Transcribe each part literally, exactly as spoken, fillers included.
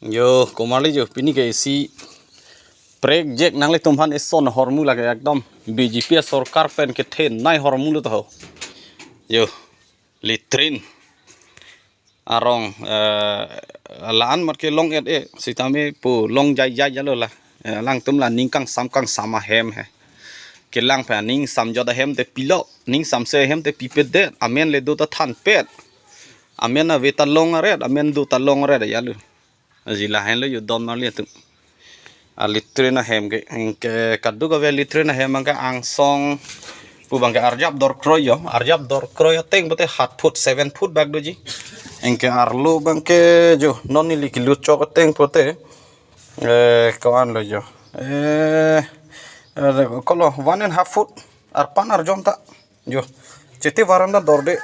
Yo, komarli jo, pini ke isi prek jek nanglitum aphan eson ahormu lake ekdom B J P asorkar pen kethenei ahormu lo to ho. Yo, latrine arong, eh, la-an mat ke long-et-e, sitame pu long jaijai jalo la. Eh, alangtum la ning kangsam kangsam ahem he. Kelang phe ning samjot ahem te pilo, ning samse ahem te pipedet, amen le do ta thanpet. Amen ave ta long aret, amen do ta long aret jalo. Aji lahenlo jo don marli atum. A latrine ahem ke, anke kadokave latrine ahem anke angsong pu abang ke arjap dorkroi jo, arjap dorkroi ateng pote hat foot, seven foot bak doji. Anke arlo abang ke jo, non neli kelut chok ateng pote, eh, ko-an lo jo. Eh, eh, kolo one and half foot, arpan arjon ta. Jo, chete varanda dorde.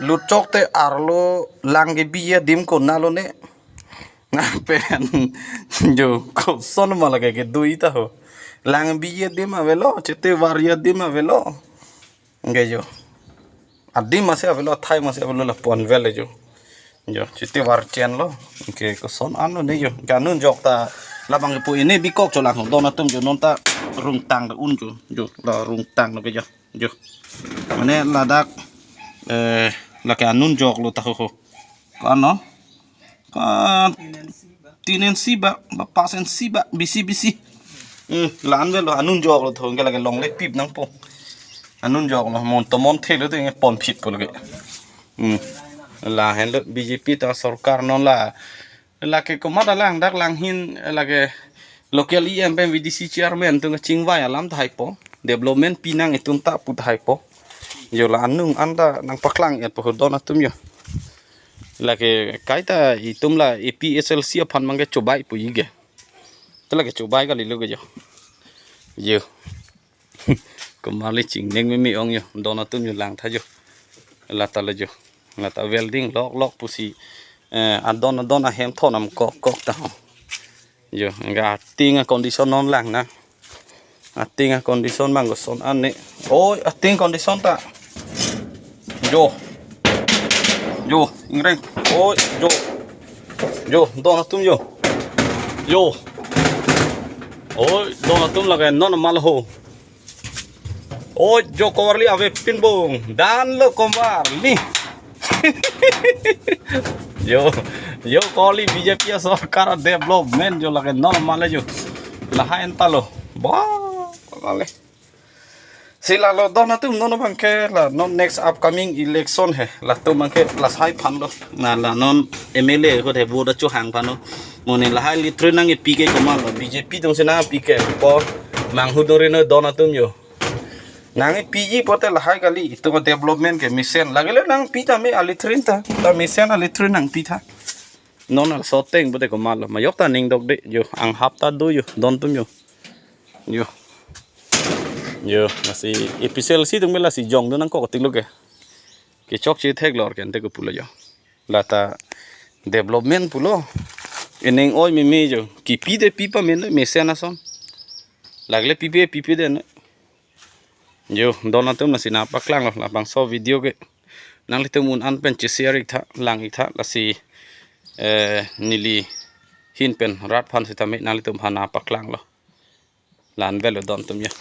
Lut chok te arlo lang kebi adim konat lo ne. Lapen, jo, koson ma lake kedo-i ta ho. Lang kebi adim avelo, chete var adim avelo. Anke jo. Adim masi avelo, athai masi avelo lapu-an vel jo. Jo, chete var chen lo. Anke koson an lo ne jo. Anke anun jok ta labang kepu ini bikok cholang ho. Don atum jo non ta rungtang ta un jo. Jo, la rungtang lo ke jo. Jo. Mane ladak, eh, lake anun jok lo ta ho ho. Ko-an lo? Ko-an, tin inch ba, ba pas inch ba, bisi bisi. Hmm, la-an avelo anun jok lo to, anke lake longle pip nangpo. Anun jok lo, mon to mon thelo te nge pon phit po lake. Hmm. Lahenlo B J P ta sorkar non la, lake komat alang dak langhin lake local E M pen V D C chairman atum kachingvai alam tahai po. Development pinang itum ta pu tahai po. Jo la anung anta nangpaklang-et po ho don atum jo. Lake kaita itum la A P H L C aphan abang ke chobai puji ke. Te lake chobai kalilo ke jo. Jo. Komarli chingning meme ong jo. Don atum jo lang tha jo. Lata lo jo. Lata welding lok lok pusi, eh, adon adon ahem thonam kok kok ta ho. Jo, anke ating a-condition non lang na. Ating a-condition abang koson an ne. Oi, ating condition ta. Jo. Jo, ingreng. Oi, jo. Jo, don atum jo. Jo. Oi, don atum lake non mal ho. Oi, jo komarli ave pinbong. Dan lo komarli. Jo, jo komarli B J P asorkar development jo lake normal jo. Lahai anta lo. Ba, komarli. Si lalo don atum non abang ke la non next upcoming election he. Latum abang ke lasai aphan lo. Na la non M L A ko the vote chohang aphan lo. Mo ne lahai latrine nangkepi ke komarlo. B J P atum si nangkepi ke po. Manghu dori no don atum jo. Nangkepiji pote lahai kali, itum development ke mesen. Lagile nangpi tame a-latrine ta, ta mesen a-latrine nangpi tha. Non laso ateng pote komarlo, majok ta ning dokde jo, anghap ta do jo, don atum jo. Jo. Jo, lasi A P H L C atum ke lasi jong do nangkok tik lo ke. Kechokche theklor ke ante ko pulo jo. Lata development pulo. Ining oi meme jo. Kepi te pi pamen mesen ason. Lagile pipe pipe den. Jo, don atum lasi nangpaklang lo, labangso video ke. Nanglitum un an pen che-share ik tha, lang ik tha, lasi, eh, neli ahin pen rat aphan sitame nanglitum aphan nangpaklang lo. La-an avelo don atum jo.